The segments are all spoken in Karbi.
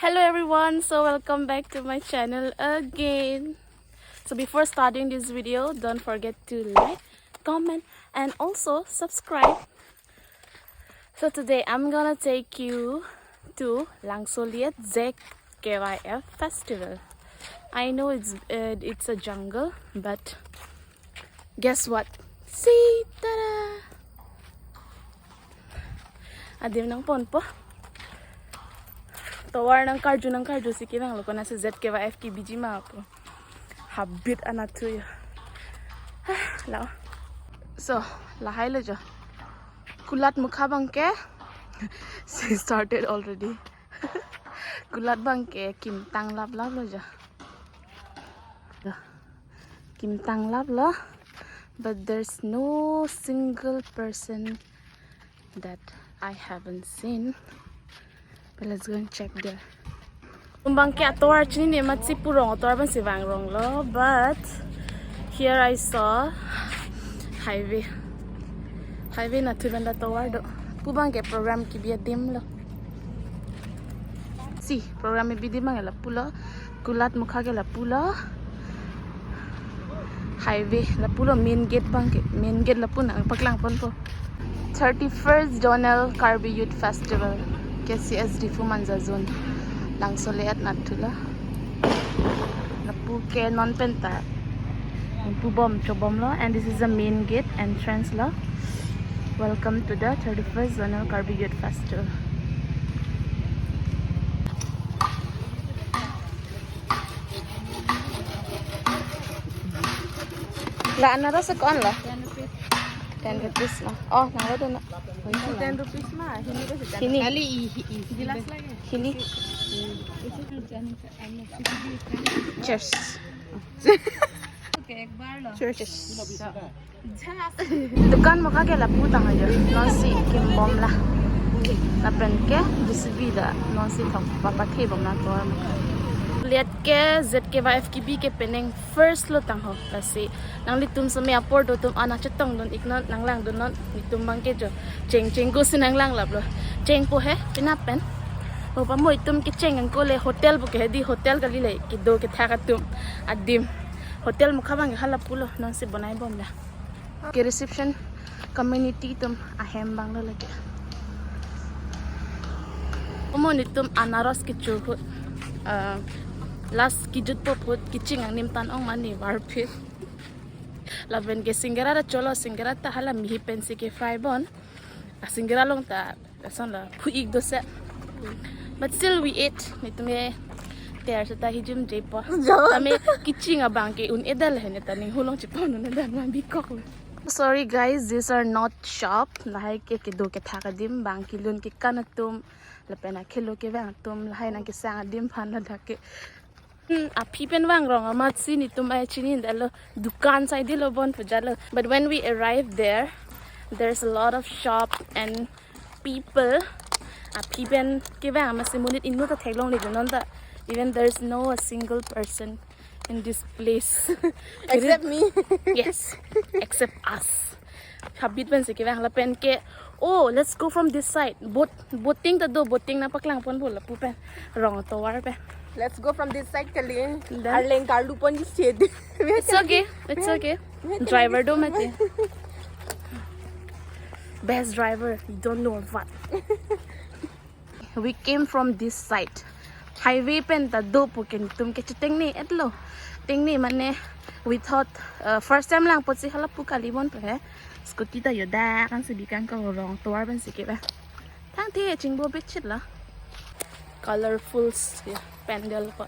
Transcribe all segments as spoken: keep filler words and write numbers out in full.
Hello everyone, so welcome back to my channel again. So before starting this video, don't forget to like, comment, and also subscribe. So today I'm gonna take you to Langsoliet Z K Y F festival. I know it's uh, it's a jungle, but guess what? See, ta-da! Adim nangponpo. Tovar nangkarju nangkarjusi kevanglo, konatsi Z K Y F kebiji ma pu. Habit anatthu ya. Lao. So, lahai lo jo. Kulat mukha abangke. She started already. Kulat abangke kimtang laplap lo jo. Kimtang laplo, but there's no single person that I haven't seen. But let's go and check there. Itum abangke atovar chinine amatsi pu rong atovar abangsi vangronglo, but here I saw highway. Highway anatthu pen ta tovar do. Pu abangke program kebi adim lo. See, program kebi adim abangke lapulo. Kulat mukha ke lapulo. Highway lapulo, main gate abangke. Main gate lapu nangpaklangponpo. Thirty-first Zonal Karbi Youth Festival, K C S Diphu Manja Zone, Langsoliet anatthu lo. Lapu ke non pen ta pubom chobomlo, and this is the main gate entrance lo. Welcome to the thirty-first Zonal Karbi Youth Festival. La anaros ko-an la? Ten rupees. Ten rupees ma. Oh, nanglo dona. Ten rupees ma, hini ko si ten. Hini. Kali i, i, i. Gilas lagi. Hini. Cheers. Okay, ek bar lo. Cheers. Dukan mukha ke lapu tang aja. Nonsi kimbom la. Lapen ke J C B da nonsi thok papathe bom la tovar mukha. Liet ke Z K Y F kebi ke penang first lo tang ho. Lasi nanglitum seme apor do atum ana chetongdun iknon, nanglangdunnon, itum abangke jo cheng cheng ko si nanglanglaplo. Chengpo he, penap pen. Mo pamo itum kecheng angko le hotel pu ke hedi hotel kali le kedo kethak atum adim. Hotel mukha abangke halapulo, nonsi bonai bom la. Ke reception community atum ahem abang lo lake. Mo nelitum anaros kechur ahut, ah, last kejutpo ahut keching angnim tan ong mane varphit. Lapen ke singara ta cholo, singara ta hala mihi pensi ke-fry bon. A singara along ta lason la phu-ik do se. But still we ate. Nelitum ke ter seta hijum jepo. Jo. Tame keching abangke un-edal he, neta ning hulong chepon un-edal ma bikok lo. Sorry guys, these are not shop. Lahai ke kedo kethak adim, bang kelun kekan atum, lapen akhelo kevang atum, lahai nangkesang adim aphan ladak ke. Hmm, aphi pen vangrong amatsi nelitum ai chinidetlo, dukan side lo bon puja lo. But when we arrived there, there's a lot of shop and people. Aphi pen kevang amatsi monit inut ta theklongle non ta. Even there's no a single person in this place. Except me. Yes, except us. Habit pensi kevang lapen ke, "Oh, let's go from this side. Boat, boating ta do, boating nangpaklangponpo lapu pen. Rong tovar pen." Let's go from this side kali. Then? Arleng karluponji sede. It's okay. It's okay. Driver do mati. Best driver. You don't know what. We came from this side. Highway pen ta do pu ke nelitum ke chetengne-etlo. Tengne mane we thought, uh, first time lang apotsi halapu kali bonpo he. Scooty ta yo dak ansi bikang ko, rong tovar pensi kevang. Thangthe chingbo bechit la. Colorful, yeah, pandal ko.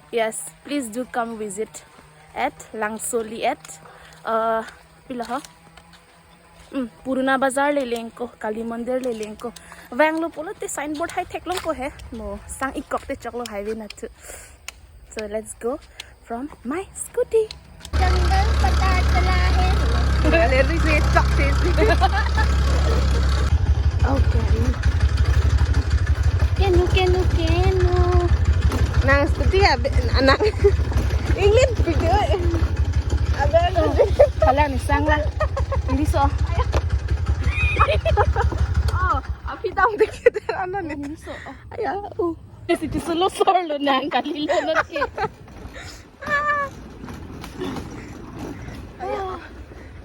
Yes, please do come visit at Langsoliet, uh, pilo ho? Hmm, Purana Bazar le lengko, Kali Mandir le lengko. Vanglo pulote signboard hai theklongpo he. Mo sang-ikkok te choklo highway anatthu. So let's go from my scooty. जंगल पता चला है। Let me say talk this. Okay. Kenu, kenu, kenu. Nang scooty ya, be-, nang. English video. Abe, abe. Hala ni sang la. Hindi so. Oh, aphi dam dikit ana ni. Hindi so. Oh. Aya, oh. Kasi ti solo solo nang kali lo no ki.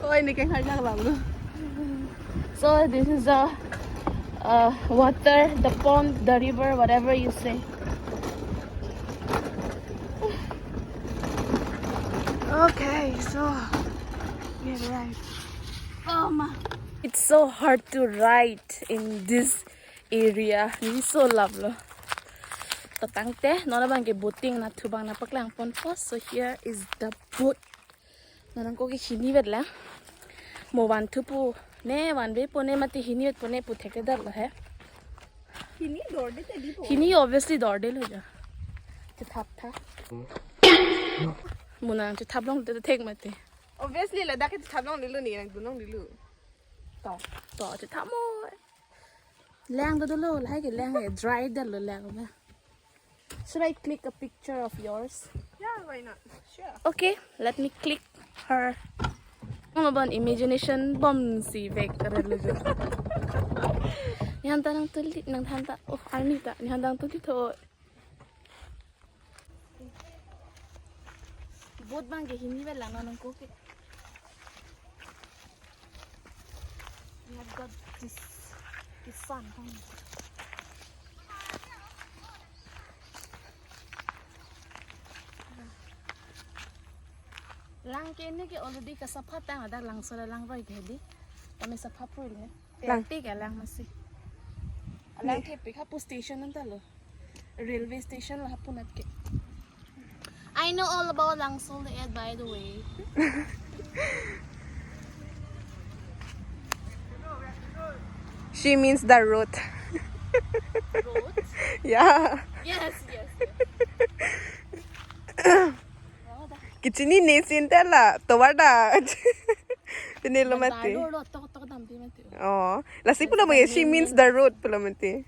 Oi, ni keng harjak lalu. So this is a uh, water, the pond, the river, whatever you say. Okay, so we arrived. Oh ma. It's so hard to ride in this area. Ni so love lo. To tangte, non abang ke boating nathu abang nangpaklang ponpo. So here is the boat. Non ako ke hini vet lang. Mo van thu pu ne, van ve pu ne, mati hini vet pu ne pu thekthedet lo he. Hini dorde te di po. Hini obviously dorde lo ja. Chethap tha. Mo nang chethap long te thek mati. Obviously la dak chethap longle lo, ni nangdun longle lo. To, to chethap mo. Lang do lo, lahai ke lang he, dry det lo lang ma. Should I click a picture of yours? Yeah, why not? Sure. Okay, let me click her. Mama bon imagination bomb si vek kare lo jo. Ni hanta nangtuli, nang hanta, oh, arni ta, ni hanta nangtuli tho. Boat abang ke hini vet lang non ako ke. We have got this, this sun, huh? Lang ke ne ke already kasapha tang, ada langso la langroi ke di. Kami sapha pul ne. Lang. Te ke lang masi. Lang ke pik hapu station anta lo. Railway station la hapu nat ke. I know all about Langsoleet, by the way. She means the road. Road? Yeah. Yes, yes, yes. Kechini ne sin te la, tovar ta. Pine lo mati. Road tok tok dampi mati. Oh, lasi pulo mati, she means the road pulo mati.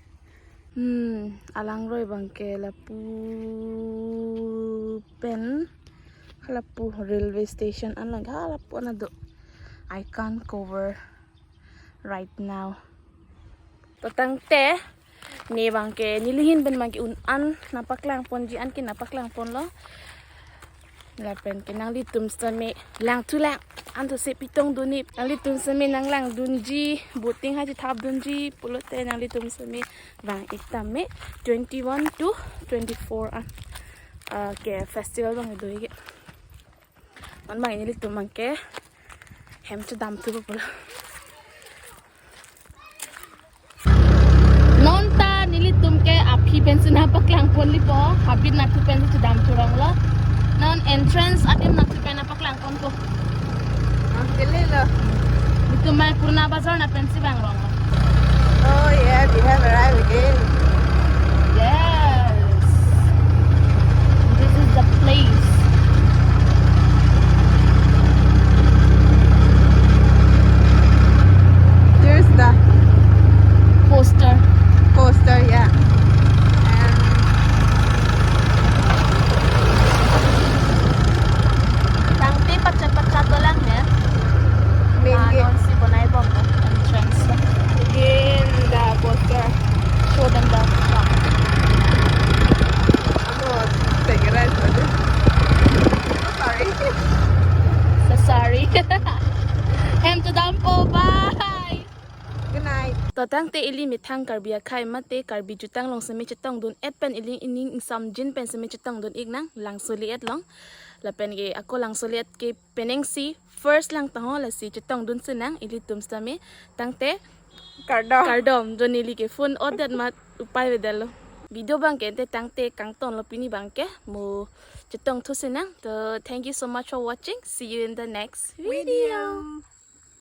Hmm, alangroi abang ke lapu pen, lapu railway station an lang, ha lapu an ado. I can't cover right now. To tangte, ne abang ke, neli ahin pen abang ke un an nangpaklang ponji an ke nangpaklang ponlo. Lapen ke nanglitum sitame langthu lang, anto si pitong dun-ik. Nanglitum sitame nanglangdunji, boating ha chethapdunji pulote nanglitum sitame vang-ik tame, twenty-one to twenty-four an, ah, ke festival abang do-ik. Non abang nelitum abang ke hem chedam thu pulo. Non ta nelitum ke aphi pensi nangpaklang ponlipo, habit nathu pensi chedam thu rong lo. Non entrance adim nathu pen nangpaklang ponpo. Ah, kele lo. Nelitum mai Purana Bazar na pensi vang rong lo. Oh yeah, we have arrived again. Yes. This is the place. There's the poster. Poster, yeah. And tangte pachat pachat dolang ya. Main gate. Non si bonai bom entrance. Again, the poster. Show them the. Ano, take a rest, sorry. So sorry. Hem chedampo, bye. Good night. To tangte ili methang Karbi akhei mate Karbi jutang along sitame chetongdun-et pen ili ining ingsamjin pen sitame chetongdun-ik nang Langsoleet along. Lapen ke ako Langsoleet ke penang si first lang taho, lasi chetongdun sinang ilitum sitame. Tangte kardom. Kardom, jo neli ke phone odet mat upai avedet lo. Video abang ke ante tangte kangton lo pini abang ke, mo chetong thu sinang. To thank you so much for watching. See you in the next video. Video.